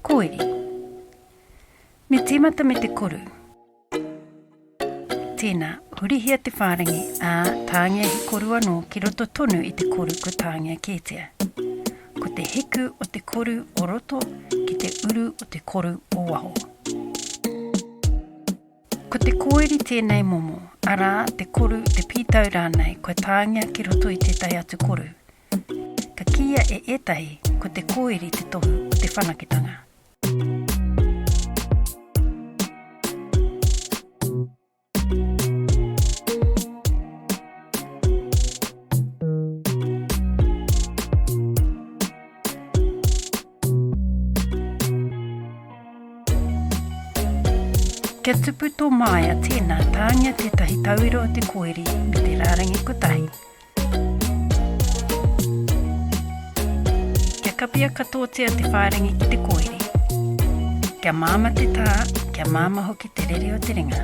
Koiri. Me tīmata me te koru. Tēnā, hurihia te whārangi, ā, tāngia he koru anō ki roto tonu i te koru kua tāngia kētia. Ko te hiku o te koru o roto ki te uru o te koru o waho. Ko te kōiri tēnei momo, arā, te koru, te pītau rānei kua tāngia ki roto i tētahi atu koru. Ka kīia e ētahi ko te kōiri te tohu o te whanaketanga. Kia tupu tō māia, tēnā, tāngia tētahi tauira o te koiri me te rārangi kotahi. Kia kapia katoatia te whārangi ki te koiri. Kia māmā te tā, kia māmā hoki te rere o te ringa.